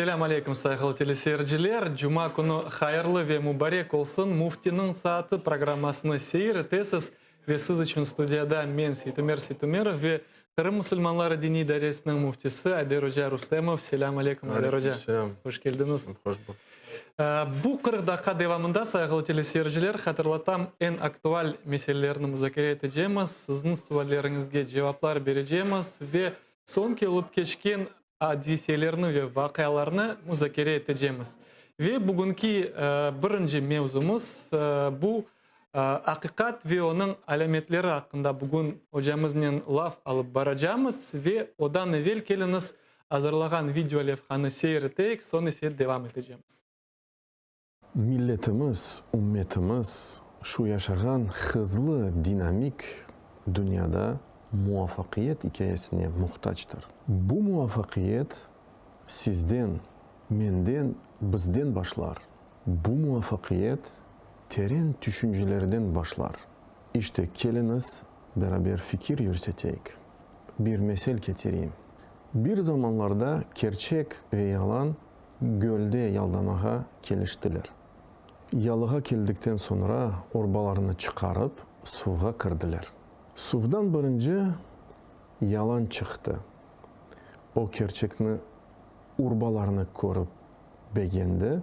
Selâm aleyküm, sayğılı teleseyirciler! Cuma künü hayırlı ve mubarek olsun! Müftiniñ saatı programmasını seyir etesiz ve siz içün studiyada men, Seytumer Seytumerov ve Qırım musulmanları diniy idaresiniñ müftisi Ayder oca Rustemov. Selâm aleyküm, Ayder oca! Aleyküm selâm. Hoş keldiñiz! Hoş buldıq. Bu 40 daqqa devamında, sayğılı teleseyirciler, hatırlatam, eñ aktual meselelerni muzakere etecemiz, sizniñ sualleriñizge cevaplar berecemiz ve soñki olıp keçken adiselerni ve vaqialarnı muzakere etecemiz. Ve bugünki birinci mevzumız bu aqiqat ve onıñ alâmetleri aqqında bugün ocamıznen laf alıp baracamız. Ve odan evel keliñiz, azırlağan video levhanı seyir eteyik, soñ ise devam etecemiz. Milletimiz, ümmetimiz şu yaşağan hızlı, dinamik dünyada muvafaqiyet ikâyesine muhtactır. Bu muvafaqiyet sizden, menden, bizden başlar. Bu muvafaqiyet teren tüşüncelerden başlar. İşte, keliñiz, beraber fikir yürseteyik. Bir mesel ketireyim. Bir zamanlarda kerçek ve yalan gölde yaldamağa keliştiler. Yalığa keldikten soñra urbalarını çıqarıp, suvğa kirdiler. Suvdan birinci yalan çıqtı. O kerçekni urbalarını körip begendi,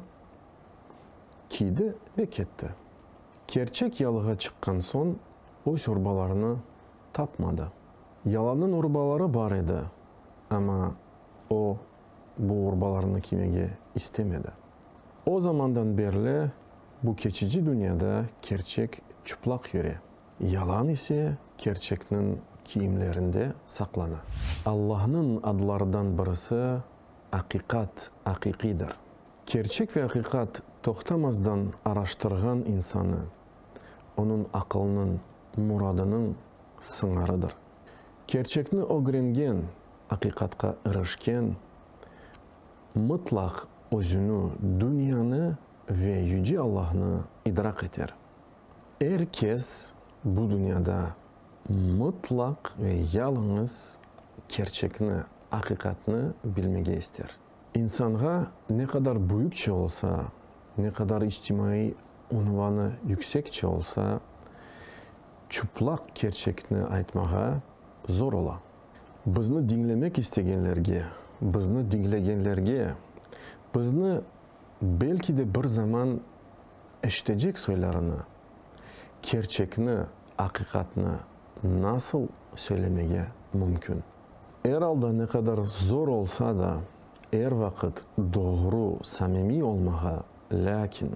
kiydi ve ketti. Kerçek yalığa çıqqan soñ öz urbalarını tapmadı. Yalannıñ urbaları bar edi, amma o bu urbalarnı kiymege istemedi. O zamandan berli bu keçici dünyada kerçek çıplaq yüre, yalan ise kerçekniñ kiyimlerinde saqlana. Allahnıñ adlarıdan birisi Aqiqat, Aqiqiydir. Kerçek ve aqiqat toqtamazdan araştırğan insanı, onıñ aqılınıñ, muradınıñ sıñırıdır. Kerçekni ögrengen, aqiqatqa irişken, mıtlaq özüni, dünyanı ve Yüce Allahnı idraq eter. Er kes bu dünyada mıtlaq ve yalıñız kerçekni, aqiqatnı bilmege ister. İnsanğa ne qadar büyükçe olsa, ne qadar içtimaiy unvanı yüksekçe olsa, çıplaq kerçekni aytmağa zor ola. Bizni diñlemek istegenlerge, bizni diñlegenlerge, bizni belki de bir zaman eşitecek soylarına kerçekni, aqiqatnı nasıl söylemege mümkün? Er alda ne qadar zor olsa da, er vaqıt doğru, samimiy olmağa, lâkin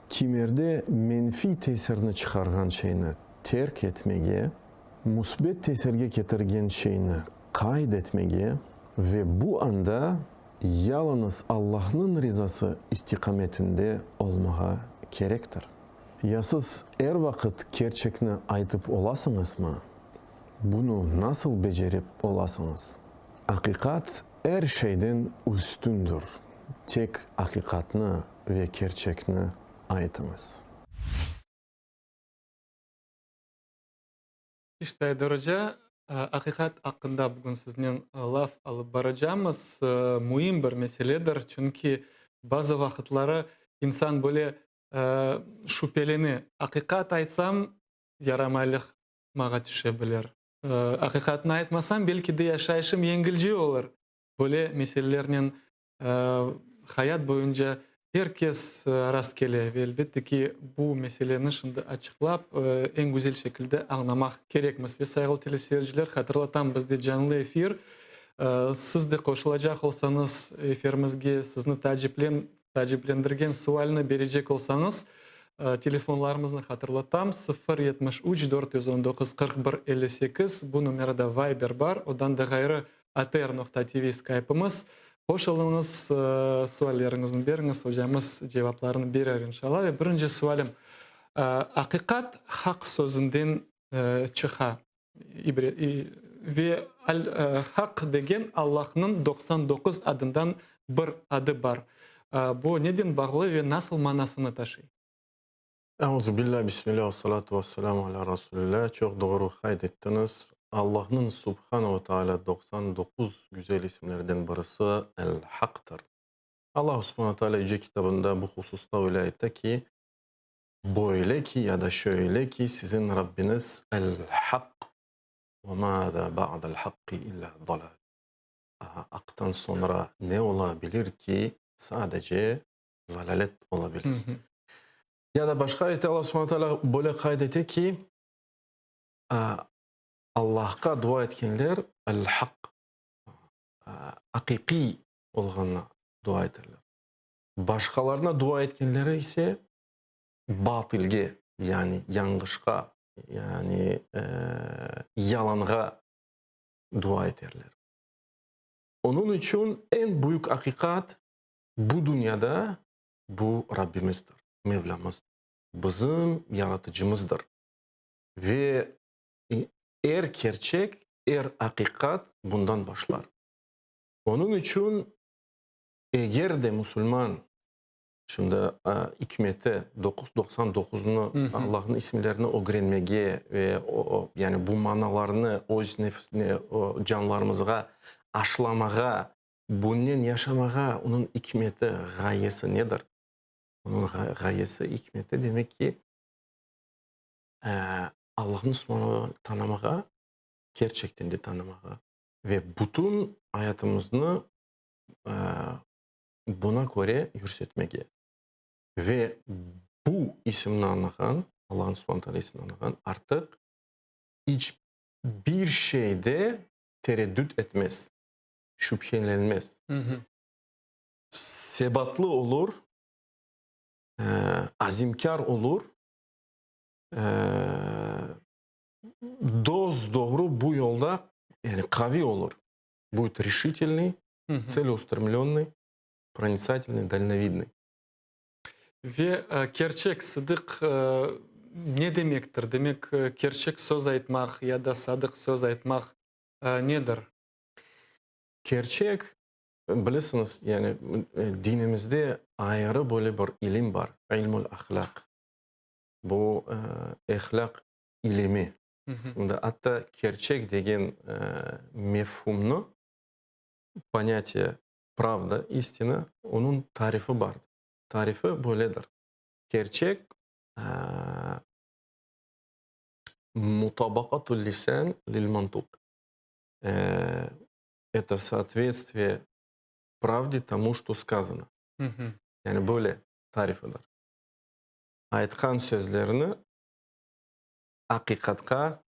kimerde menfiy tesirni çıqarğan şeyni terk etmege, müsbet tesirge ketirgen şeyni qayd etmege ve bu anda yalıñız Allahnıñ rizası istiqametinde olmağa kerektir. Ya siz er vaqıt kerçekni aytıp olasıñızmı? Bunı nasıl becerip olasıñız? Aqiqat er şeyden üstündir. Tek aqiqatnı ve kerçekni aytıñız. İşte, Ayder oca, aqiqat aqqında bugün siznen laf alıp baracamız. Müim bir meseledir, çünki bazı vaqıtları insan böyle şübelene, aqiqat aytsam, yaramaylıq mağa tüşe bilir. Aqiqatnı aytmasam, belki de yaşayışım yengilce olur. Böyle meselelernen hayat boyunca er kes rast kele ve elbette ki, bu meseleni şimdi açıqlap, eñ güzel şekilde añlamaq kerekmiz. Ve sayğılı teleseyirciler, hatırlatam, bizde canlı efir. Siz de qoşulacaq olsañız efirimizge, sizni taaciplendirgen sualni berecek olsañız, telefonlarımıznı hatırlatam, 0 73 419 41 58, bu numerada Viber bar, odan da ğayrı ATR noqta TV skaypımız. Qoşulıñız, sualleriñizni beriñiz, ocamız cevaplarını berer inşallah. Ve birinci sualim, aqiqat haq sözünden çıqa ve haq degen Allahnıñ 99 adından bir adı bar. Bu neden bağlı ve nasıl manasını taşıy? Euzubillâ, bismillâ, vessalâtu vesselâmu alâ Rasûlillâ. Çoq doğru qayd ettiñiz. Allahnıñ Subhane ve Tealâ 99 güzel isimlerden birisi El-Haqtır. Allahu subhane teala Yüce Kitabında bu hususta öyle ayta ki, Böyle ki ya da şöyle ki, siziñ Rabbiñiz El-Haqq, ve mâzâ ba'del-haqqi illâ dalâl. Aqtan soñra ne ola bilir ki, sadece zalâlet ola bilir. Ya da başqa ayette Alla subhane teala böyle qayd ete ki, Allahqa dua etkenler El-Haqq, aqiqiy olğanına dua eterler. Başqalarına dua etkenleri ise batilge, yani yañlışqa, yani yalanğa dua eterler. Onıñ içün eñ büyük aqiqat bu dünyada bu Rabbimizdir, Mevlamızdır, bizim Yaratıcımızdır. Ve er kerçek, er aqiqat bundan başlar. Onıñ içün eger de musulman, şimdi ikmeti, 99-nı, Allahnıñ isimlerini ögrenmege ve yani bu manalarnı öz nefsine, canlarımızğa aşlamağa, bunnen yaşamağa onıñ ikmeti, ğayesi nedir? Onıñ ğayesi, ikmeti, demek ki, Allahnı subhane tanımağa, kerçekten de tanımağa ve bütün ayatımıznı buna köre yürsetmege. Ve bu isimni añlağan, Allahnıñ subhane teala isimini añlağan, artıq iç bir şeyde tereddüt etmez, şübhelenmez. Sebatlı olur, azimkâr olur, dos-doğru bu yolda, yani qaviy olur, будет решительный, целеустремленный, pronicatelnyy, dalnovidnyy. Ve kerçek, sıdıq ne demektir? Demek, kerçek söz aytmaq ya da sadıq söz aytmaq nedir? Kerçek, bilesiñiz, yani dinimizde ayrı böyle bir ilim bar, ilmul ahlâq. Bu ehlâq ilimi. Şimdi atta kerçek degen mefhumnı, ponâtiye, pravda, istina, onıñ tarifi bardır. Tarifi böyledir, kerçek, mutabaqatul lisan lil mantuq, eto sootvetstviye pravde tomu, çto skazano. Yani böyle tarifidir. Aytqan sözlerini aqiqatqa,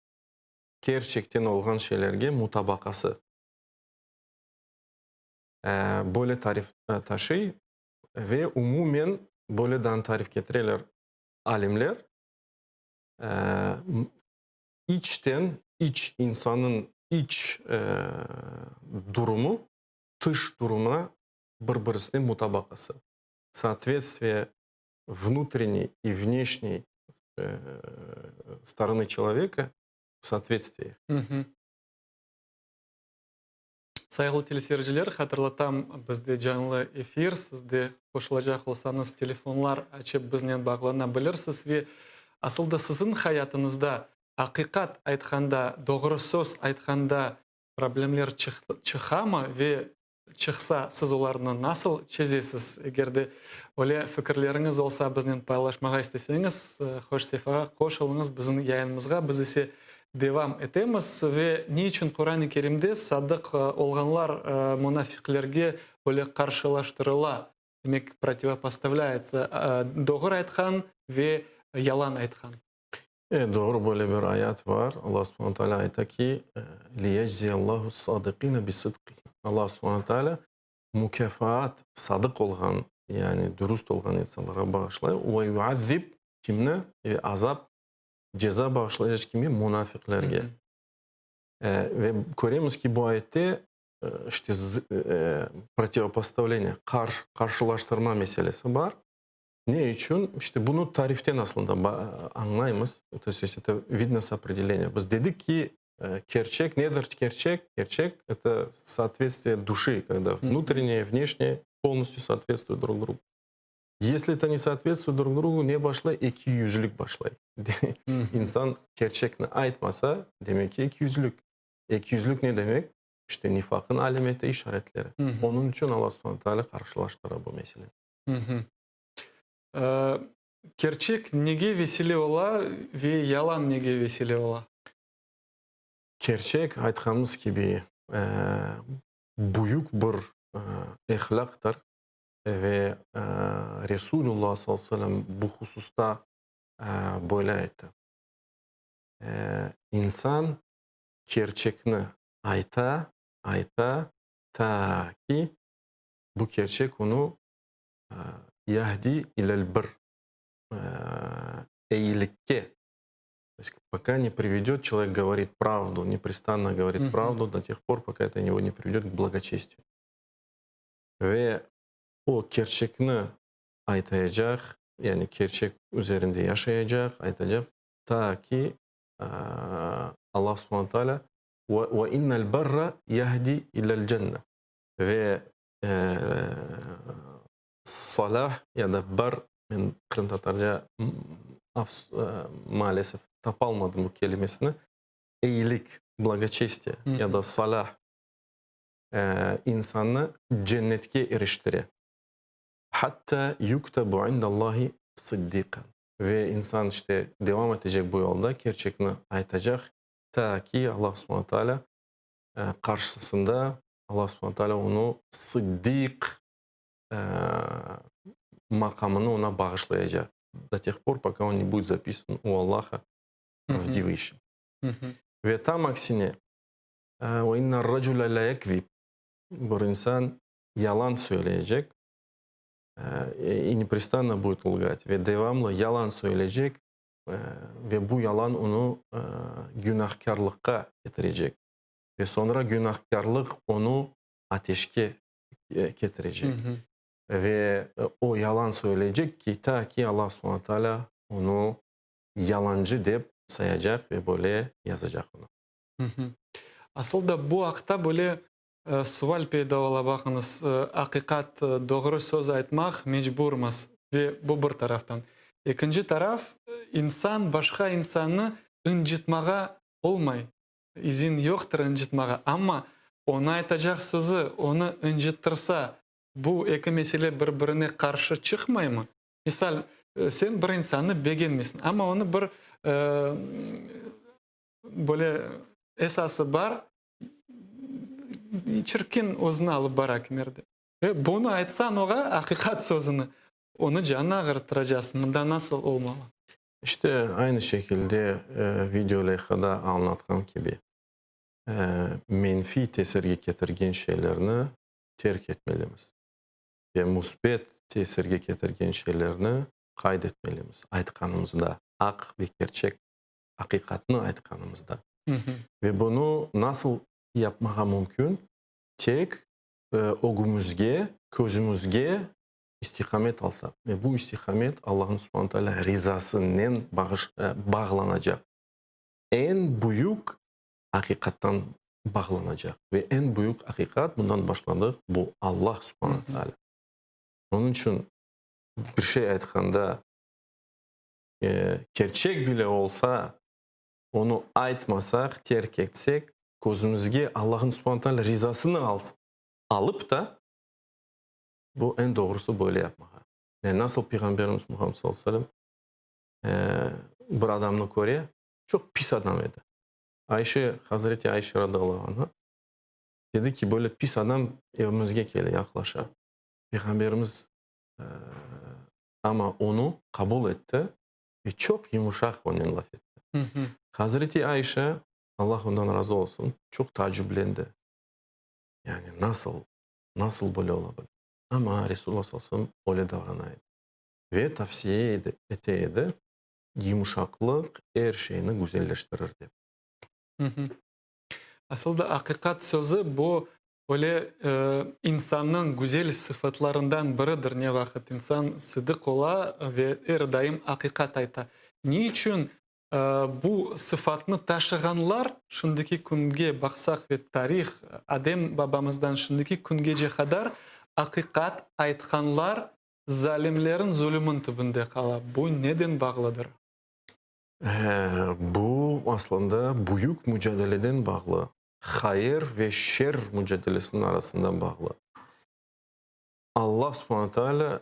kerçekten olğan şeylerge mutabaqası. Böyle tarif taşıy ve umumen böyle dan tarif ketireler alimler, içten, iç insannıñ iç durumu tış durumına bir-birisine mutabaqası, sootvetstviye vnutrenney i vneşney storony çeloveka, sootvetstviye. Sayğılı teleseyirciler, hatırlatam, bizde canlı efir, siz de qoşulacaq olsañız, telefonlar açıp biznen bağlana bilirsiz ve asıl da siziñ hayatıñızda aqiqat aytqanda, doğru söz aytqanda problemler çıqamı ve çıqsa, siz olarnı nasıl çezesiz? Eger de öyle fikirleriñiz olsa, biznen paylaşmağa isteseñiz, hoş sefağa qoşulıñız bizim yayınımızğa. Biz ise devam etemiz. Ve ne içün Quran-ı Kerimde sadıq olğanlar munafiqlerge öyle qarşılaştırıla, demek, protivopostavlâyatsa, doğru aytqan ve yalan aytqan? E, doğru, böyle bir ayat var. Allah subhane teala ayta ki, Liyecziallahu s-sadiqine bi-sıdqihim. Allah subhane teala mukâfaat sadıq olğan, yani dürüst olğan insanlarğa bağışlay. Ve yuazzib kimni? Ve azap, ceza bağışlaycaq kimge? Munafiqlerge. Ve köremiz ki, bu ayette işte protivopostavleniye, qarşılaştırma meselesi bar. Ne içün? İşte bunı tariften aslında añlaymız, to есть это vidno s opredeleniya. Biz dedik ki, kerçek nedir kerçek? Kerçek, это sootvetstviye duşi, когда vnutrenneye, vneşneye polnostyu sootvetstvuют drug drugu. Esli это ne sootvetstvuет drug drugu, ne başlay? Ekiyüzlük başlay. İnsan kerçekni aytmasa, demek ki, ekiyüzlük. Ekiyüzlük ne demek? işte nifaqın alâmeti, işaretleri. Onıñ içün Alla subhane taalâ qarşılaştıra bu meseleni. Kerçek nege vesile ola ve yalan nege vesile ola? Kerçek, aytqanımız kibi, büyük bir ehlâqtır ve Resulullah sallallahu aleyhi ve sellem bu hususta böyle ayttı, İnsan kerçekni ayta, ayta, ta ki bu kerçek onı yahdi ilel bir, eyilikke, то есть пока не приведет, человек говорит правду, непрестанно говорит правду до тех пор, пока это его не приведет к благочестию. Ve o kerçekni aytaycaq, yani kerçek üzerinde yaşayacaq, aytacaq, ta ki Allah subhane taalâ ve innel berra yahdi ilel cenne ve Salah ya da bar, men qırımtatarca maalesef tapalmadım bu kelimesini, eyilik, blagoçestiye, ya da salah insannı cennetke iriştire. Hatta yuktebu indallahi sıddiqan. Ve insan işte devam etecek bu yolda, kerçekni aytacaq, ta ki Allah subhane taalâ qarşısında Allah subhane taalâ onı sıddiq maqamını oña bağışlayacaq, do teh por, poka on ne будет zapisan u Allaha pravdivıyşim. Ve tam aksine, ve inner-racule la yekzib, bir insan yalan söyleyecek, i neprestanno будет lgat, ve devamlı yalan söyleycek, ve bu yalan onı günahkârlıqqa ketirecek, ve soñra günahkârlıq onı ateşke ketirecek. Ve o yalan söyleycek ki, ta ki Allah subhane taalâ onı yalancı dep sayacaq ve böyle yazacaq onı. Asıl da bu aqta böyle sual peyda ola, baqıñız, aqiqat, doğru söz aytmaq mecburmız ve bu bir taraftan. Ekinci taraf, insan başqa insannı ıncıtmağa olmay. İzin yoqtır ıncıtmağa, amma onı aytacaq sözü onı ıncıttırsa, bu eki mesele bir-birine qarşı çıqmaymı? Misal, sen bir insannı begenmeysiñ, amma onı bir böyle esası bar, çirkin özüni alıp bara kimerde. Ve bunı aytsañ oğa, aqiqat sözüni, onı canını ağırttıracaqsıñ. Mında nasıl olmalı? İşte, aynı şekilde video leyhada añlatqan kibi, menfiy tesirge ketirgen şeylerni terk etmelimiz ve müsbet tesirge ketirgen şeylerni qayd etmelimiz, aytqanımızda, aq ve kerçek, aqiqatnı aytqanımızda. Ve bunı nasıl yapmağa mümkün? Tek ögümizge, közümizge istiqamet alsaq ve bu istiqamet Allahnıñ subhane taalâ rizasınen bağlanacaq, eñ büyük aqiqattan bağlanacaq ve eñ büyük aqiqat, bundan başladıq, bu Allah subhane taalâ. Onıñ içün bir şey aytqanda, kerçek bile olsa, onı aytmasaq, terk etsek, közümizge Allahnıñ subhane taalâ rizasını alıp ta, Bu eñ doğrusı böyle yapmağa. Yani nasıl Peyğamberimiz Muhammed sallallahu aleyhi ve sellem bir adamnı köre, çoq pis adam edi. Ayşe, Hazreti Ayşe radıyallahu anha, dedi ki, böyle pis adam evimizge kele, yaqlaşa. Peyğamberimiz amma onı qabul etti ve çoq yumuşaq onen laf etti. Hazreti Ayşe, Allah ondan razı olsun, çoq taaciplendi. Yani nasıl Nasıl böyle ola bile? Amma Resulullah sallallahu aleyhi ve sellem öyle davrana edi. Ve tavsiye ete edi, yumuşaqlıq er şeyni güzelleştirir dep. Asıl da aqiqat sözü bu öyle insannıñ güzel sıfatlarından biridir, ne vaqıt insan sıdıq ola ve er daim aqiqat ayta. Ne içün Bu sıfatnı taşığanlar, şimdiki künge baqsaq ve tarih, Adem babamızdan şimdiki küngece qadar aqiqat aytqanlar zalimlerin zulümın tübünde qala. Bu neden bağlıdır? Bu, aslında, büyük mücadeleden bağlı. Hayır ve şer mücadelesiniñ arasında bağlı. Allah subhane teala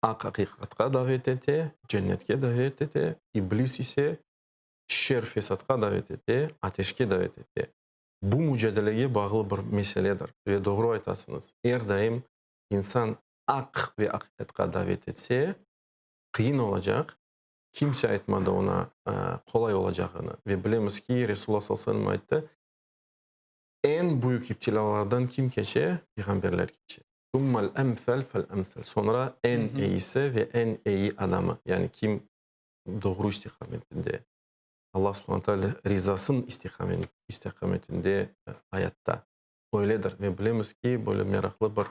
aq-aqiqatqa davet ete, cennetke davet ete, iblis ise şer-fesatqa davet ete, ateşke davet ete. Bu mücadelege bağlı bir meseledir. Ve doğru aytasıñız, er daim insan aq ve aqiqatqa davet etse, qıyın olacaq, kimse aytmadı oña qolay olacağını. Ve bilemiz ki, Resulullah sallallahu aleyhi ve sellem ayttı, Eñ büyük iptilâlardan kim keçe? Peyğamberler keçe. Summal emsel fel emsel. Soñra eñ eyisi ve eñ eyi adamı, yani kim doğru istiqametinde, Allah subhane teala rizasınıñ istiqametinde ayatta. Öyledir. Ve bilemiz ki, böyle meraqlı bir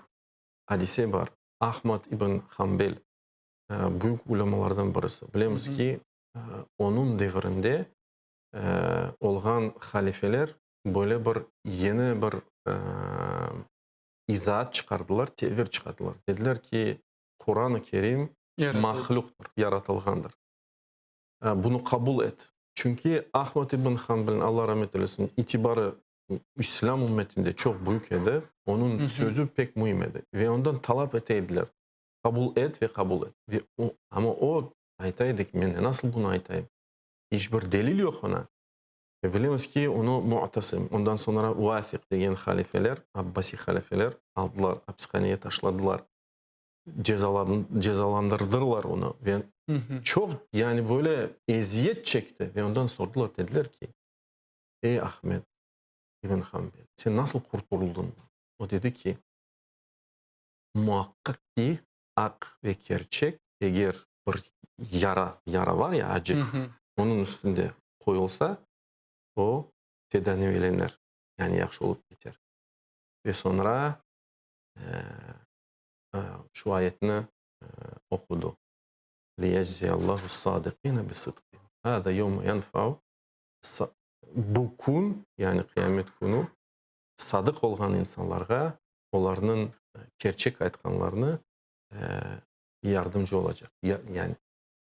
adise bar. Ahmad ibn Hanbel, büyük ulemalardan birisi. Bilemiz ki, onıñ devirinde olğan halifeler böyle bir yeni bir izaat çıqardılar, tevir çıqardılar. Dediler ki, Quran-ı Kerim mahlüqtır, yaratılğandır. Bunı qabul et. Çünki Ahmad ibn Hanbelniñ, Allah rahmet eylesin, itibarı İslâm ümmetinde çoq büyük edi, onıñ sözü pek müim edi. Ve ondan talap ete ediler, qabul et ve qabul et. Ve o, amma o ayta edi ki, men nasıl bunı aytayım? İç bir delil yoq oña. Ve bilemiz ki, onı Mu'tasım, ondan soñra Vâfiq degen halifeler, Abbasiy halifeler aldılar, apishaneye taşladılar, cezalandırdılar onı ve çoq, yani böyle eziyet çekti. Ve ondan sordılar, dediler ki, Ey Ahmed ibn Hanbel, sen nasıl qurtuldıñ? O dedi ki, Muaqqaq ki, aq ve kerçek, eger bir yara, yara var ya, acı, onıñ üstünde qoyulsa, o tedavilenir, yani yahşı olıp keter. Ve soñra şu ayetni oqudı, Liyecziyallahu-s-sadiqine bi-sıdqihim, hâzâ yevmu yenfau Bu kün, yani qıyamet künü, sadıq olğan insanlarğa olarnıñ kerçek aytqanlarını yardımcı olacaq, yani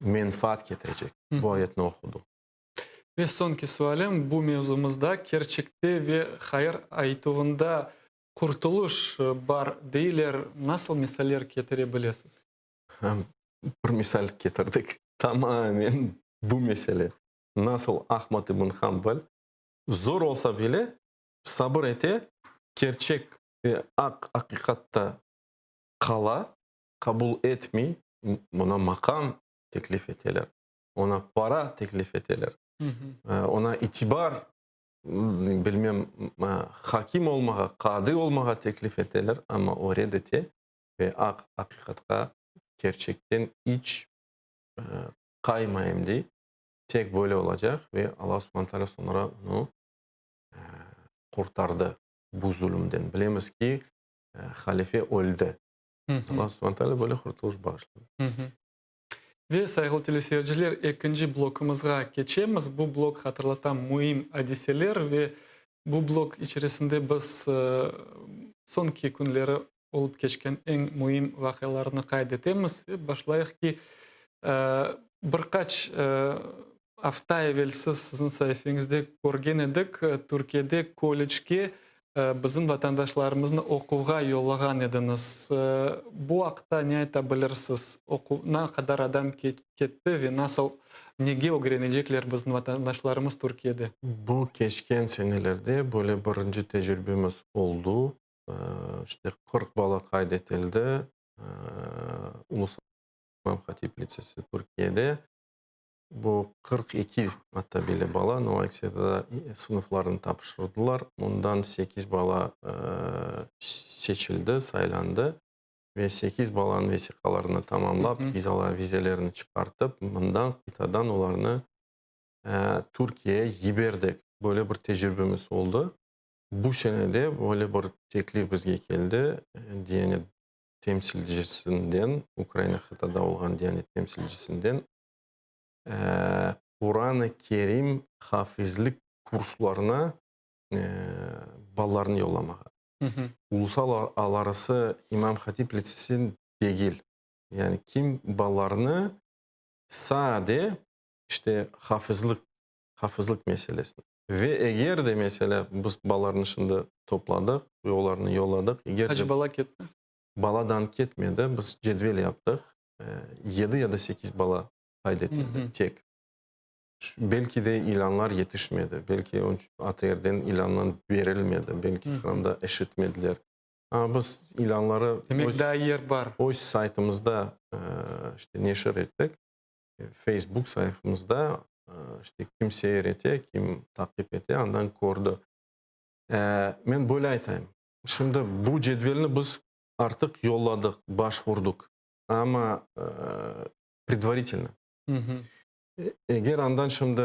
menfaat ketirecek. Bu ayetni oqudım. Ve soñki sualim bu mevzumızda, kerçekte ve hayır aytuvında qurtulış bar deyler, nasıl misaller ketire bilesiz? Bir misal ketirdik, tamamen bu mesele. Nasıl Ahmad ibn Hanbal zor olsa bile sabır ete, kerçek ve aq aqiqatta qala, qabul etmey, oña maqam teklif eteler, oña para teklif eteler, oña itibar, bilmem, hakim olmağa, qadı olmağa teklif eteler, amma o red ete ve aq aqiqatqa kerçekten iç qaymayım dey. Tek böyle olacaq ve Alla subhane teala soñra onı qurtardı bu zulümden. Bilemiz ki, halife öldi. Alla subhane teala böyle qurtulış bağışladı. Ve, sayğılı teleseyirciler, ekinci blokumızğa keçemiz. Bu blok, hatırlatam, müim adiseler ve bu blok içerisinde biz soñki künleri olıp keçken eñ müim vaqialarnı qayd etemiz. Ve başlayıq ki, bir qaç afta evelsi siziñ saifeñizde körgen edik, Türkiyede kollecge bizim vatandaşlarımıznı oquvğa yollağan ediñiz. Bu aqta ne ayta bilirsiz? Oquv, ne qadar adam ketti ve nasıl, nege ögrenecekler bizim vatandaşlarımız Türkiyede? Bu keçken senelerde böyle birinci tecrübemiz oldu. İşte 40 bala qayd etildi Ulusal İmam Hatip litsesi Türkiyede. Bu 42 atta bile bala Novaeksetada sınıflarını tapşırdılar. Bundan 8 bala seçildi, saylandı ve 8 balanıñ vesiqalarını tamamlap, vizalar, vizelerini çıqartıp, mından, qıtadan olarnı Türkiyeye yiberdik. Böyle bir tecrübemiz oldı. Bu sene de böyle bir teklif bizge keldi, Diyanet temsilcisinden, Ukraina qıtada olğan Diyanet temsilcisinden, Quran-ı Kerim hafizlik kurslarına balalarnı yollamağa. Ulusal alarısı İmam Hatip litsesi degil. Yani kim balalarnı sade işte hafizlik, hafizlik meselesini. Ve eger de, meselâ, biz balalarnı şimdi topladıq ve olarnı yolladıq, eger de. Qaç bala ketti? Baladan ketmedi, biz cedvel yaptıq, yedi ya da sekiz bala qayd etildi tek. Belki de ilânlar yetişmedi, belki ATRden ilânlar berilmedi, belki Qırımda eşitmediler. Amma biz ilânları Demek, daa yer bar. öz saytımızda işte neşir ettik, Facebook sayfamızda, işte kim seyir ete, kim taqip ete, andan kördi. Men böyle aytayım, şimdi bu cedvelni biz artıq yolladıq, başvurdıq, amma predvaritelno. Eger andan şimdi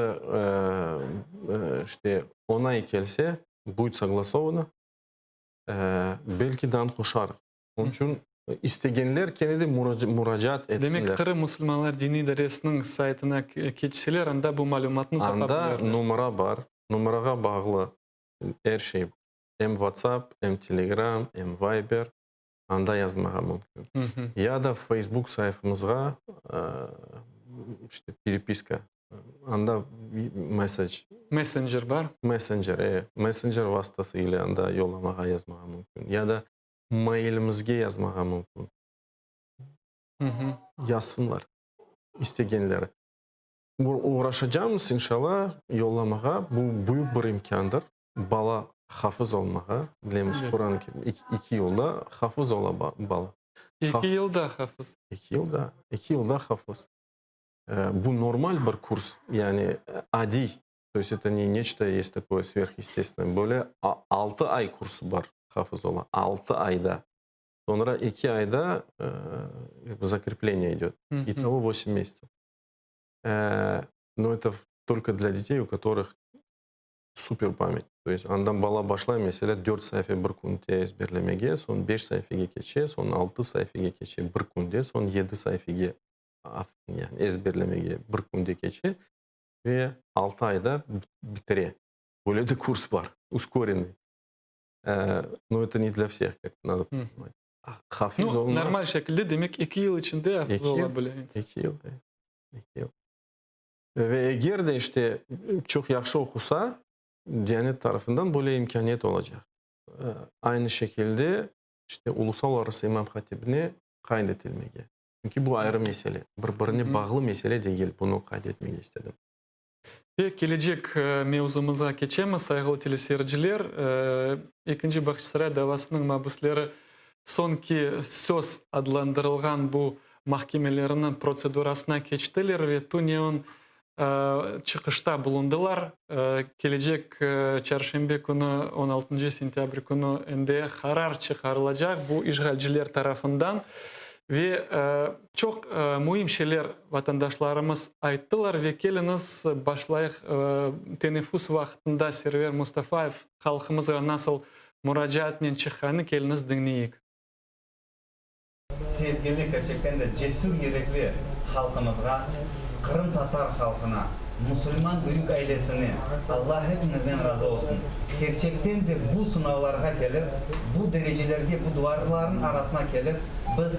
işte onay kelse, будет soglasovano, belki dan qoşarıq. Onıñ içün istegenler kene de muracaat etsinler. Demek, Qırım musulmanlar diniy idaresiniñ saytına keçseler, anda bu malümatnı tapa bilirler. Anda numara bar, numarağa bağlı er şey, em WhatsApp, em Telegram, em Viber, anda yazmağa mümkün. Ya da Facebook sayfamızğa işte perepiska, anda message. Messenger bar. Messenger, e, messenger vastası ile anda yollamağa, yazmağa mümkün. Ya da mailimizge yazmağa mümkün. Yazsınlar istegenleri. Uğraşacamız, inşallah, yollamağa. Bu büyük bir imkândır. Bala hafız olmağa, bilemiz, Quran eki yılda hafız ola bala. Eki yılda hafız. Eki yılda, eki yılda hafız. Bu normal bir kurs, yani adiy, to est eto ne neçto est takoye sverhestestvennoye. Böyle altı ay kursı bar hafız ola, altı ayda. Soñra eki ayda zakrepleniye idet. İtogo vosem mesyatsov. No eto tolko dlâ detey, u kotorıh super pamât. To est andan bala başlay, meselâ, dört sayfa bir künde ezberlemege, soñ beş sayfege keçe, soñ altı sayfege keçe bir künde, soñ yedi sayfege yani ezberlemege bir künde keçe ve altı ayda bitire. Böyle de kurs bar, uskorenniy. No eto ne dlâ vseh, kak nado ponimat. Hafız olmaq. Normal şekilde, demek, eki yıl içinde hafız ola bile insan. Eki yıl, eki yıl. Ve eger de işte çoq yahşı oqusa, Diyanet tarafından böyle imkâniyet olacaq. Aynı şekilde işte ulusalararası imam hatibine qayd etilmege. Çünki bu ayrı mesele, bir-birine bağlı mesele degil, bunı qayd etmege istedim. Ve kelecek mevzumızğa keçemiz, sayğılı teleseyirciler. Ekinci Bağçasaray davasınıñ mabüsleri soñki söz adlandırılğan bu mahkemeleriniñ protsedurasına keçtiler ve tünevin çıqışta bulundılar. Kelecek çarşenbe künü, on altıncı sentâbr künü endi qarar çıqarılacaq bu işğalciler tarafından. Ve çoq müim şeyler vatandaşlarımız ayttılar ve keliñiz başlayıq, teneffüs vaqtında Server Mustafayev halqımızğa nasıl muracaatnen çıqqanı keliñiz diñleyik. Sevgili, kerçekten de cesür yürekli halqımızğa, qırımtatar halqına, musulman büyük ailesine Alla hepimizden razı olsun. Kerçekten de bu sınavlarğa kelip, bu derecelerge, bu duvarların arasına kelip, biz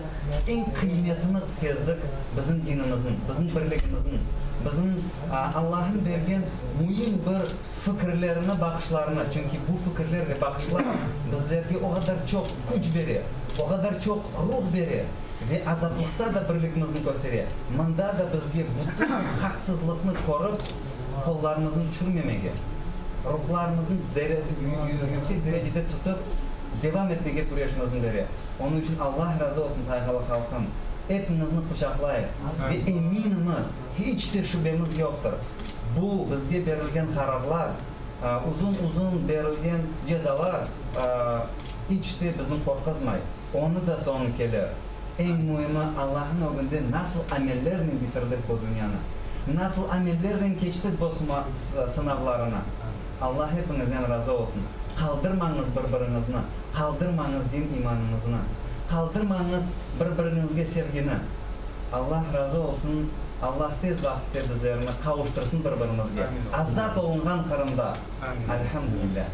eñ qıymetini sezdik, bizim dinimizniñ, bizim birligimizniñ, bizim Allahnıñ bergen müim bir fikirlerini, baqışlarını, çünki bu fikirler ve baqışlar bizlerge o qadar çoq küç bere, o qadar çoq ruh bere ve azatlıqta da birligimizni köstere, mında da bizge bütün haqsızlıqnı körip, qollarımıznı tüşürmemege, ruhlarımıznı yüksek derecede tutıp, devam etmege küreşimizni bere. Onıñ içün Allah razı olsun, sayğılı halqım, epiñizni quçaqlayıq ve eminimiz, Hiç de şübemiz yoqtır, bu bizge berilgen qararlar, uzun-uzun berilgen cezalar iç de bizni qorquzmay. Onı da soñu kelir. Eñ müimi, Allahnıñ ögünde nasıl amellernen bitirdik bu dünyanı, nasıl amellernen keçtik bu sınavlarını. Allah hepiñizden razı olsun. Qaldırmañız bir-biriñizni, qaldırmañız din-imanıñıznı, qaldırmañız bir-biriñizge sevgini. Allah razı olsun, Allah tez vaqıtte bizlerni qavuştırsın bir-birimizge, azat olunğan Qırımda. Elhamdülillah.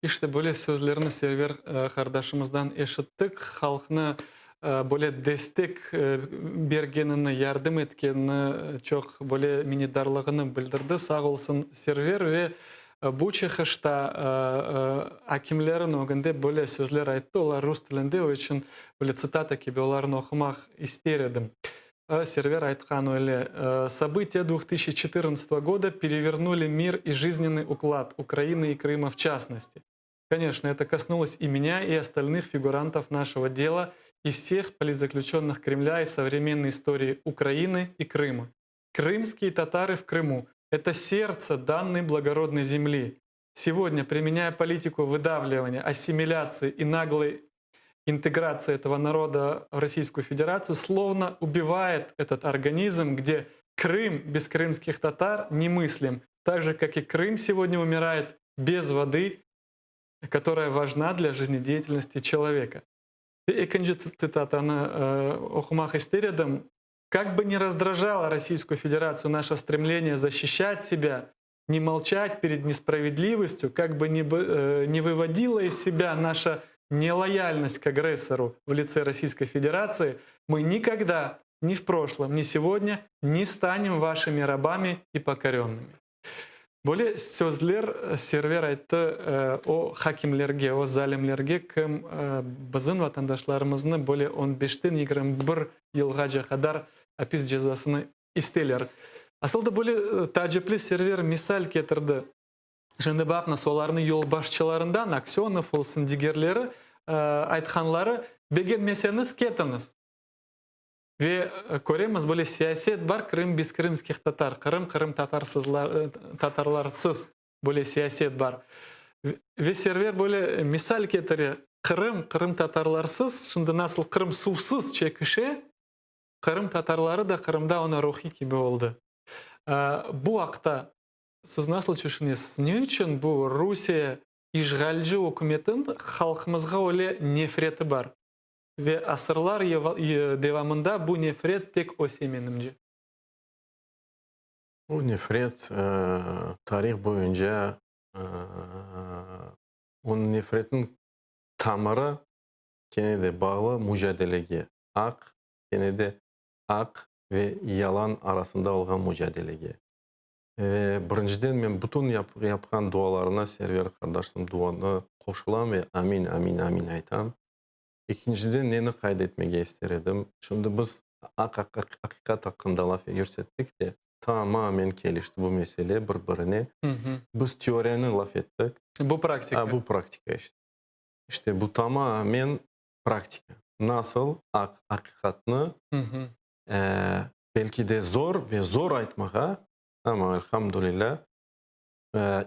İşte, böyle sözlerni Server qardaşımızdan eşittik. Halqnı. Böyle destek bergenini, yardım etkenini çoq böyle minnetdarlığını bildirdi. Sağ olsun Server ve bu çıqışta akimlerin ögünde böyle sözler ayttı, olar rus tilinde, o içün böyle tsitata kibi olarnı oqumaq ister edim. Server aytqan öyle, События двух тысячи четырнадцатого года перевернули мир и жизненный уклад Украины и Крыма в частности. Конечно, это коснулось и меня, и остальных фигурантов нашего дела, и всех политзаключенных Кремля и современной истории Украины и Крыма. Крымские татары в Крыму – это сердце данной благородной земли. Сегодня, применяя политику выдавливания, ассимиляции и наглой интеграции этого народа в Российскую Федерацию, словно убивает этот организм, где Крым без крымских татар немыслим, так же, как и Крым сегодня умирает без воды, которая важна для жизнедеятельности человека. Ekinci tsitatanı oqumaq ister edim. Как бы ни раздражало Российскую Федерацию наше стремление защищать себя, не молчать перед несправедливостью, как бы ни, не выводила из себя наша нелояльность к агрессору в лице Российской Федерации, мы никогда, ни в прошлом, ни сегодня не станем вашими рабами и покоренными. Böyle sözler Server ayttı o hakimlerge, o zalimlerge, kim bizim vatandaşlarımıznı böyle on beşten 21 yılğace qadar apis cezasını isteyler. Asıl da böyle taacipli Server misal ketirdi. Şimdi baqıñız, olarnıñ yolbaşçılarından, Aksönov olsun, digerleri, aytqanları, begenmeseñiz, ketiñiz. Ve köremiz, böyle siyaset bar, Krım bez krımskih tatar, Qırım qırımtatarsızlar, tatarlarsız, böyle siyaset bar. Ve Server böyle misal ketire, Qırım qırımtatarlarsız, şimdi nasıl Qırım suvsız çekişe, qırımtatarları da Qırımda onıñ ruhi kibi oldı. Bu aqta siz nasıl tüşünesiz? Ne içün bu Rusiye işğalci ükümetiniñ halqımızğa öyle nefreti bar? Ve asırlar devamında bu nefret tek öse, menimce. Bu nefret tarih boyunca, onıñ nefretniñ tamırı kene de bağlı mucadelege, aq, kene de aq ve yalan arasında olğan mucadelege. Ve birinciden men bütün yapqan dualarına Server qardaşnıñ duanı qoşulam ve amin, amin, amin aytam. Ekinciden neni qayd etmege ister edim, şimdi biz aq aqiqat aqqında laf yürsettik de, tamamen kelişti bu mesele bir-birine. Biz teoriyanı laf ettik. Bu praktika. A bu praktika işte. İşte bu tamamen praktika. Nasıl aq aqiqatnı, belki de zor ve zor aytmağa, amma elhamdülilâ,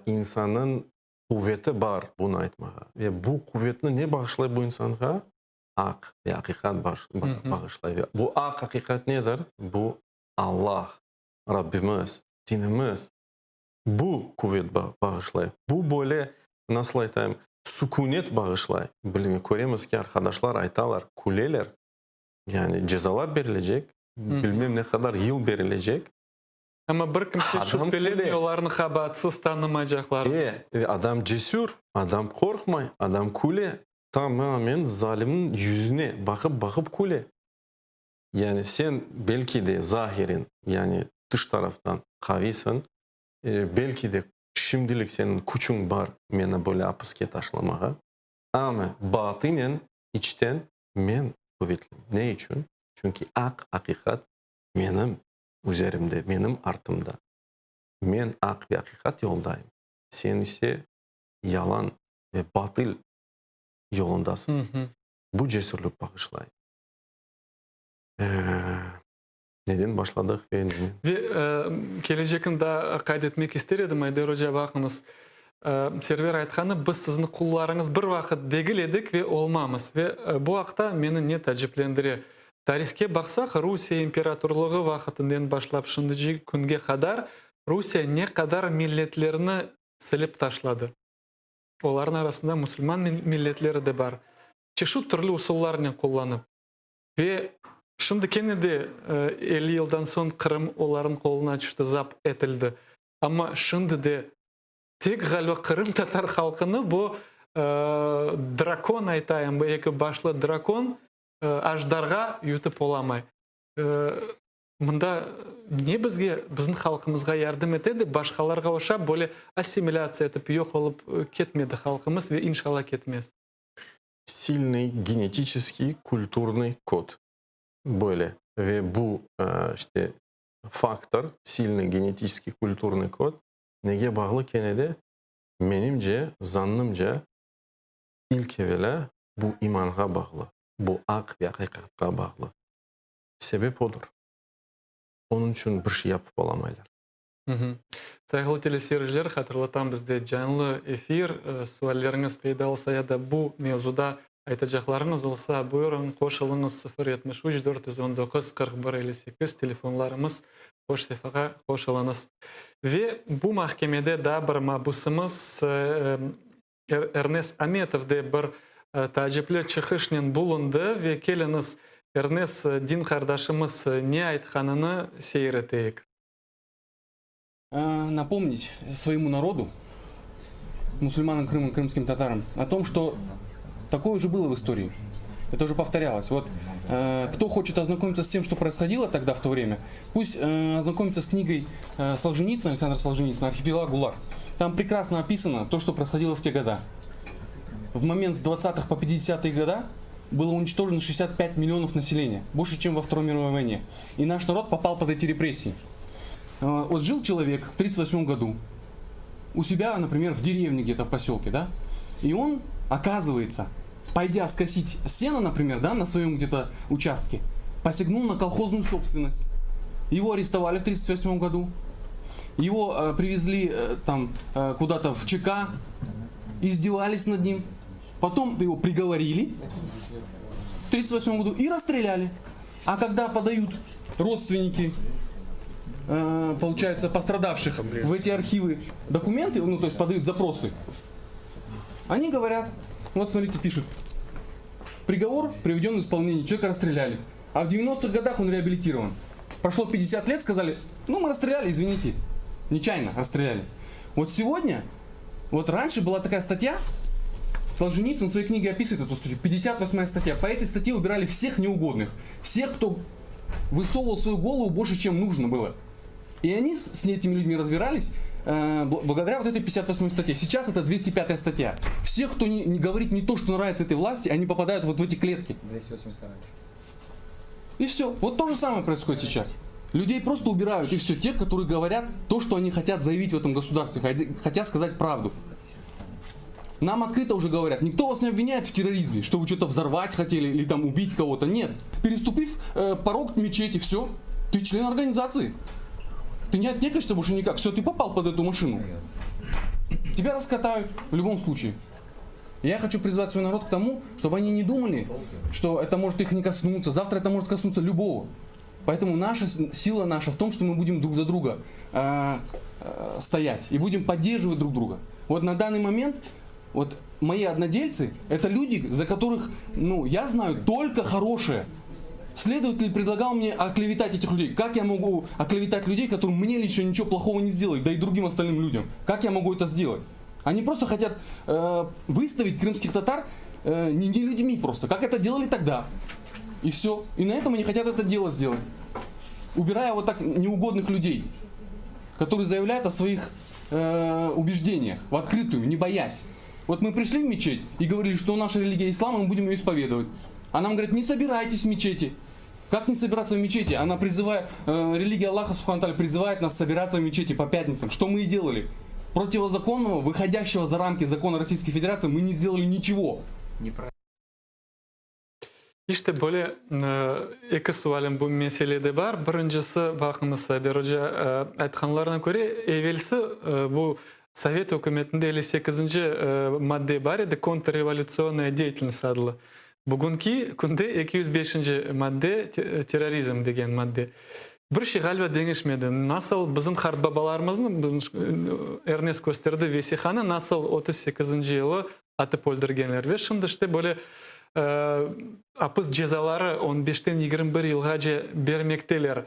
insannıñ Quveti bar bunı aytmağa. Ve bu quvetni ne bağışlay bu insanğa? Aq ve aqiqat bağışlay. Ve bu aq, aqiqat nedir? Bu Allah, Rabbimiz, dinimiz. Bu quvet bağışlay. Bu böyle, nasıl aytayım, sükünet bağışlay. Bilmem, köremiz ki, arqadaşlar aytalar, küleler. Yani cezalar berilecek, bilmem ne qadar yıl berilecek. Amma bir kimse şübhelenmey olarnı qabaatsız tanımaycaqlarına. E, adam cesür, adam qorqmay, adam küle, tamamen zalimniñ yüzüne baqıp-baqıp küle. Yani sen belki de zahiren, yani tış taraftan qaviysiñ, belki de şimdilik seniñ küçüñ bar meni böyle apiske taşlamağa, amma batinen, içten men quvetliyim. Ne içün? Çünki aq, aqiqat menim üzerimde, menim artımda. Men aq ve aqiqat yoldayım, sen ise yalan ve batıl yolundasıñ. Bu cesürlik bağışlay. Neden başladıq ve nenen? Ve kelecekni daa qayd etmek ister edim, Ayder oca, baqıñız, Server aytqanı, biz siziñ qullarıñız bir vaqıt degil edik ve olmamız. Ve bu aqta meni ne taciplendire, Tarihke baqsaq, Rusiye imperatorlığı vaqıtınden başlap şimdici künge qadar Rusiye ne qadar milletlerni silip taşladı. Olarnıñ arasında musulman milletleri de bar. Çeşit türlü usullarnen qullanıp. Ve şimdi kene de 50 yıldan soñ Qırım olarnıñ qoluna tüşti, zapt etildi. Amma şimdi de tek ğaliba qırımtatar halqını bu drakon aytayım, bu eki başlı drakon. Ajdarğa yutıp olamay. Mında ne bizge, bizim halqımızğa yardım ete de, başqalarğa oşap, böyle assimilâtsiya etip, yoq olıp ketmedi halqımız ve inşallah ketmez. Silnıy genetiçeskiy kulturnıy kod. Böyle. Ve bu, işte, faktor, silnıy genetiçeskiy kulturnıy kod nege bağlı kene de, menimce, zannımca, ilk evelâ bu imanğa bağlı, bu aq ve aqiqatqa bağlı. Sebep odır. Onıñ içün bir şey yapıp olamaylar. Sayğılı teleseyirciler, hatırlatam, bizde canlı efir. Sualleriñiz peyda olsa ya da bu mevzuda aytacaqlarıñız olsa, buyurıñ, qoşulıñız, 0 73 419 41 58 telefonlarımız. Hoş sefağa qoşulıñız. Ve bu mahkemede daa bir mabusımız Ernes Ametov de bir taacipli çıqışnen bulundı ve keliñiz, Ernes din qardaşımız ne aytqanını seyir eteyik. Напомнить своему народу, мусульманам Крыма, крымским татарам, о том, что такое уже было в истории. Это уже повторялось. Вот э, кто хочет ознакомиться с тем, что происходило тогда в то время, пусть э, ознакомится с книгой э, Солженицына, Александра Солженицына «Архипелаг ГУЛАГ». Там прекрасно описано то, что происходило в те года. В момент с 20-х по 50-е года было уничтожено 65 миллионов населения, больше, чем во Второй мировой войне. И наш народ попал под эти репрессии. Э, вот жил человек в 1938 году у себя, например, в деревне где-то в поселке, да, и он, оказывается, пойдя скосить сено, например, да, на своем где-то участке, посягнул на колхозную собственность. Его арестовали в 1938 году, его э, привезли э, там э, куда-то в ЧК, издевались над ним, потом его приговорили в 1938 году и расстреляли. А когда подают родственники, э, получается, пострадавших в эти архивы документы, ну, то есть подают запросы, они говорят, вот смотрите, пишут, приговор приведен в исполнение, человека расстреляли. А в 90-х годах он реабилитирован. Прошло 50 лет, сказали, ну мы расстреляли, извините, нечаянно расстреляли. Вот сегодня, вот раньше была такая статья, Солженицын в своей книге описывает эту статью, 58 статья. По этой статье убирали всех неугодных, всех, кто высовывал свою голову больше, чем нужно было. И они с этими людьми разбирались э, благодаря вот этой 58 статье. Сейчас это 205 статья. Всех, кто не, не говорит не то, что нравится этой власти, они попадают вот в эти клетки. 282. И все. Вот то же самое происходит сейчас. Людей просто убирают, и все. Тех, которые говорят то, что они хотят заявить в этом государстве, хотят сказать правду. Нам открыто уже говорят, никто вас не обвиняет в терроризме, что вы что-то взорвать хотели или там убить кого-то. Нет. Переступив э, порог мечети, все, ты член организации. Ты не отнекаешься больше никак. Все, ты попал под эту машину. Тебя раскатают в любом случае. Я хочу призвать свой народ к тому, чтобы они не думали, что это может их не коснуться. Завтра это может коснуться любого. Поэтому наша сила наша в том, что мы будем друг за друга э, э, стоять и будем поддерживать друг друга. Вот на данный момент вот мои однодельцы это люди, за которых, ну, я знаю только хорошее. Следователь предлагал мне оклеветать этих людей. Как я могу оклеветать людей, которые мне лично ничего плохого не сделали, да и другим остальным людям? Как я могу это сделать? Они просто хотят э, выставить крымских татар э, не, не людьми просто, как это делали тогда. И все. И на этом они хотят это дело сделать. Убирая вот так неугодных людей, которые заявляют о своих э, убеждениях в открытую, не боясь. Вот мы пришли в мечеть и говорили, что наша религия ислам, и мы будем ее исповедовать. А нам говорят, не собирайтесь в мечети. Как не собираться в мечети? Она призывает, э, религия Аллаха سبحانه призывает нас собираться в мечети по пятницам. Что мы и делали. Противозаконного, выходящего за рамки закона Российской Федерации, мы не сделали ничего. İşte böyle eki sualim bu meselede bar. Birincisi, baqıñız, Ayder oca, aytqanlarına köre, evelsi bu Sovet ükümetinde 58-nci madde bar edi, kontrrevolütsionная деятельность adlı. Bugünki künde 205-nci madde, terrorizm degen madde. Bir şey ğaliba deñişmedi. Nasıl bizim qartbabalarımıznı, Ernes kösterdi vesiqanı, nasıl 38-nci yılı atıp öldürgenler. Ve şimdi işte böyle apis cezaları 15-ten 21 yılğace bermekteler.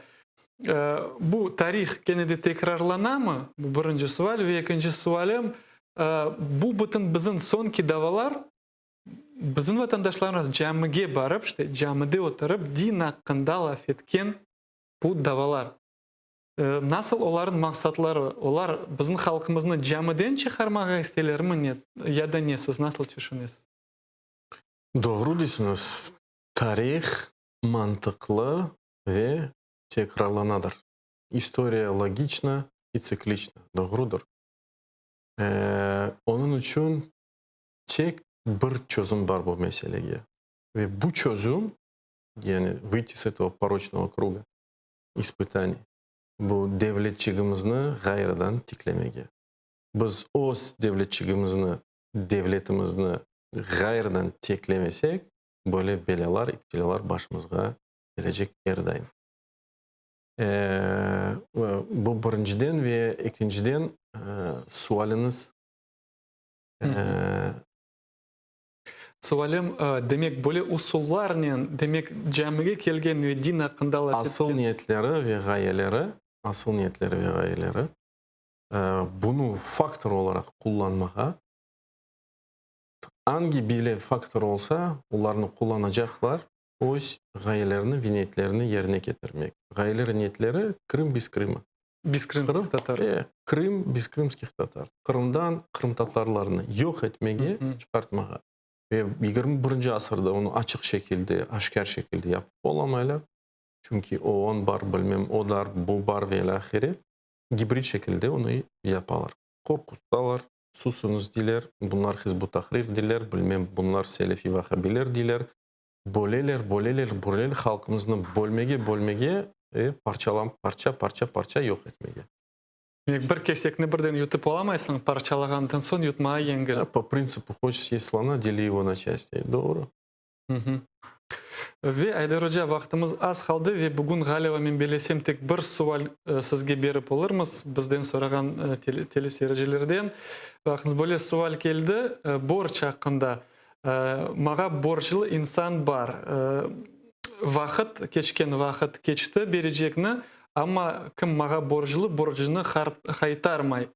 Bu tarih kene de tekrarlanamı? Bu birinci sual. Ve ekinci sualim, bu bütün bizim soñki davalar. Bizim vatandaşlarımız camige barıp, işte, camide oturıp, din aqqında laf etken bu davalar. Nasıl olarnıñ maqsatları? Olar bizim halqımıznı camiden çıqarmağa isteylermi, ne, ya da ne? Siz nasıl tüşünesiz? Doğru deysiñiz. Tarih mantıqlı ve tekrarlanadır. İstoriya logiçna i tsikliçna. Doğrudır. Onıñ içün tek bir çözüm bar bu meselege. Ve bu çözüm, yani vıyti s etogo poroçnogo kruga ispıtaniy, bu devletçigimizni ğayrıdan tiklemege. Biz öz devletçigimizni, devletimizni ğayrıdan teklemesek, böyle belâlar, iptilâlar başımızğa kelecek er daim. Bu birinciden ve ekinciden sualiñiz. Sualim, demek, böyle usullarnen, demek, camige kelgen ve din aqqında laf etken. Asıl niyetleri ve ğayeleri, asıl niyetleri ve ğayeleri, bunı faktor olaraq qullanmağa, angi bile faktor olsa, olarnı qullanacaqlar, öz ğayelerini ve niyetlerini yerine ketirmek. Ğayeleri, niyetleri, Krım bez Krıma. Bez krımskih tatar. E, Krım bez krımskih tatar. Qırımdan qırımtatarlarnı yoq etmege, çıqartmağa. Ve 21-nci asırda onı açıq şekilde, aşkâr şekilde yapıp olamaylar. Çünki OON bar, bilmem, o dar, bu bar ve ilâhre. Gibrid şekilde onı yapalar. Qorquztalar, susuñız deyler, bunlar Hizb ut-Tahrir deyler, bilmem, bunlar selefi-vahhabiyler deyler. Böleler, böleler, böleler, halqımıznı bölmege, bölmege ve parçalam, parça, parça, parça yoq etmege. Demek, bir kesekni birden yutıp olamaysıñ, parçalağandan soñ yutmağa yengil. Po printsipu hoçeş syeсть slona, deli ego na çasti. Doğru. Ve, Ayder oca, vaqtımız az qaldı ve bugün, ğaliba, men bellesem, tek bir sual sizge berip olurmız, bizden sorağan teleseyircilerden. Baqıñız, böyle sual keldi, borc aqqında. Mağa borclu insan bar. Vaqıt, keçken vaqıt keçti berecekni, amma kim mağa borclu, borcunı qaytarmay.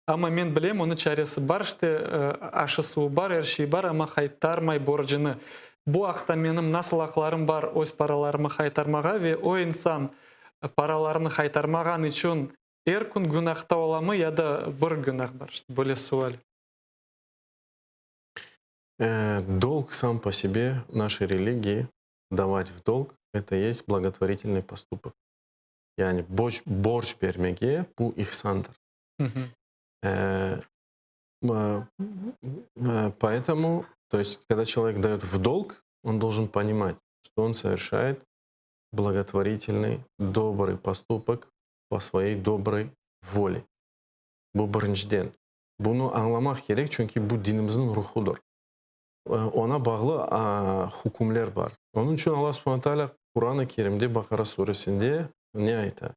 Amma men bilem, onıñ çaresi bar, işte, aşı-suvu bar, er şeyi bar, amma qaytarmay borcunı. Bu aqta menim nasıl aqlarım bar öz paralarımı qaytarmağa ve o insan paralarını qaytarmağan içün er kün günahta olamı ya da bir günah bar? İşte, böyle sual. Долг сам по себе в нашей религии, давать в долг, это есть благотворительный поступок. Yani borc, borc bermege bu ihsandır. Поэтому, то есть, когда человек дает в долг, он должен понимать, что он совершает благотворительный, добрый поступок по своей доброй воле. Bu birinciden. Bunı añlamaq kerek, çünki bu dinimizniñ ruhudır. Oña bağlı hükümler bar. Onıñ içün Alla subhane taalâ Quran-ı Kerimde, Baqara suresinde ne ayta?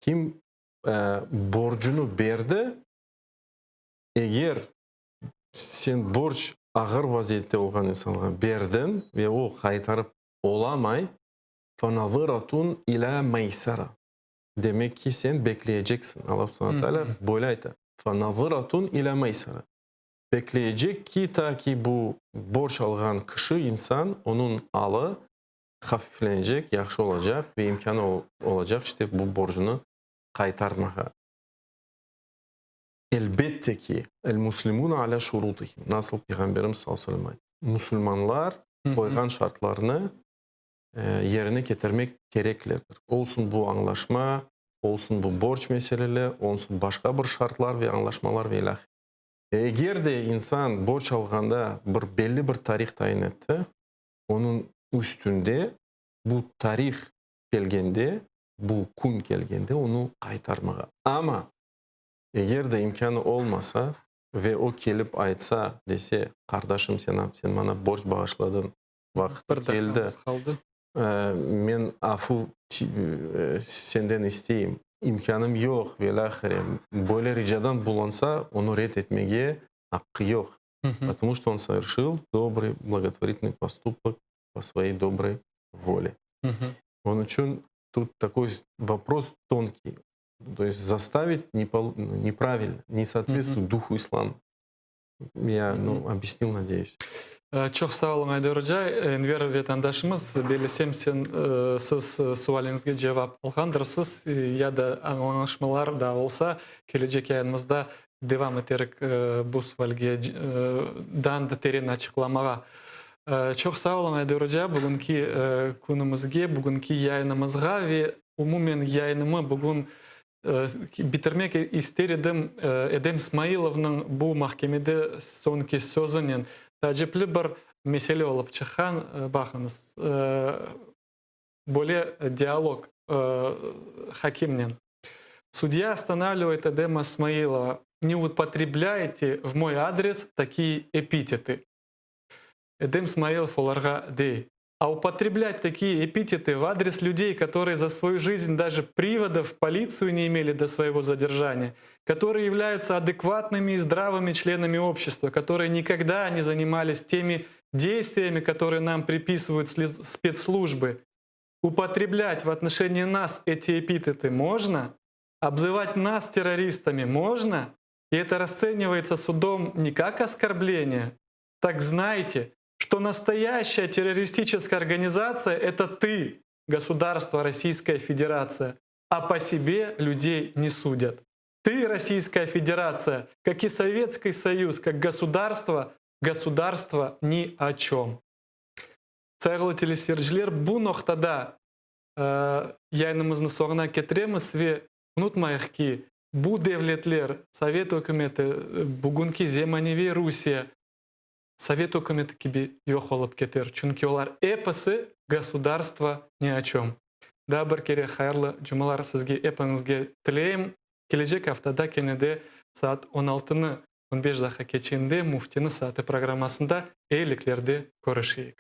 Kim borcunı berdi, eger sen borc ağır vaziyette olğan insanğa berdiñ ve o qaytarıp olamay, fanazıratun ilâ meysara. Demek ki, sen bekleyeceksiñ. Alla subhane taalâ böyle ayta, Fanazıratun ilâ meysara. Bekleyecek ki, ta ki bu borc alğan kişi, insan, onıñ alı hafiflenecek, yahşı olacaq ve imkânı olacaq, işte, bu borcunı qaytarmağa. Elbette ki, El-muslimune alâ şurutihim, nasıl Peyğamberimiz sallallahu aleyhi ve sellem ayttı, musulmanlar qoyğan şartlarnı yerine ketirmek kereklerdir. Olsun bu añlaşma, olsun bu borc meseleli, olsun başqa bir şartlar ve añlaşmalar ve ilâhre. Eger de insan borc alğanda bir belli bir tarih tayin etti, onıñ üstünde bu tarih kelgende, bu kün kelgende onı qaytarmağa. Amma eger de imkânı olmasa ve o kelip aytsa, dese, qardaşım, sen sen maña borc bağışladıñ, Vaqtı keldi. Men afu senden isteyim. İmkânım yoq ve ilâhre. Böyle ricadan bulunsa, onı red etmege aqqı yoq. Потому что он совершил добрый, благотворительный поступок по своей доброй воле. Onıñ içün тут такой вопрос тонкий. То есть заставить неправильно, не соответствует духу ислама. Я, ну, объяснил, надеюсь. Çoq sağ oluñ, Ayder oca. Enver vetandaşımız, bellesem, sen, siz sualiñizge cevap alğandırsız, ya da añlaşmalar da olsa, kelecek yayınımızda devam eterik bu sualge dan da teren açıqlamağa. Çoq sağ oluñ, Ayder oca, bugünki künümizge, bugünki yayınımızğa ve umumen yayınımı bugün Bitirmek ister edim Edem Smailovnıñ bu mahkemede soñki sözünen. Taacipli bir mesele olıp çıqqan, baqıñız, böyle dialog hakimnen. Sudya ostanavlivaet Edema Smailova, Ne upotreblyayte v moy adres takiye epitety. Edem Smailov olarğa dey, A upotreblять такие эпитеты в адрес людей, которые за свою жизнь даже приводов в полицию не имели до своего задержания, которые являются адекватными и здравыми членами общества, которые никогда не занимались теми действиями, которые нам приписывают спецслужбы. Употреблять в отношении нас эти эпитеты можно, обзывать нас террористами можно, и это расценивается судом не как оскорбление. Так знайте, что настоящая террористическая организация – это ты, государство Российская Федерация, а по себе людей не судят. Ты, Российская Федерация, как и Советский Союз, как государство, государство ни о чем. Sayğılı teleseyirciler, bu noqtada yayınımıznı soñuna ketiremiz ve unutmayıq ki, bu devletler, Sovet ükümeti, bugünki zemaneviy Rusiye, Sovet ükümeti kibi yoq olıp keter, çünki olar episi gosudarstvo ni o çöm. Daa bir kere hayırlı cumalar sizge epiñizge tileyim. Kelecek aftada kene de saat on altını on beş daqqa keçende Müftini saatı programmasında eyiliklerde körüşeyik.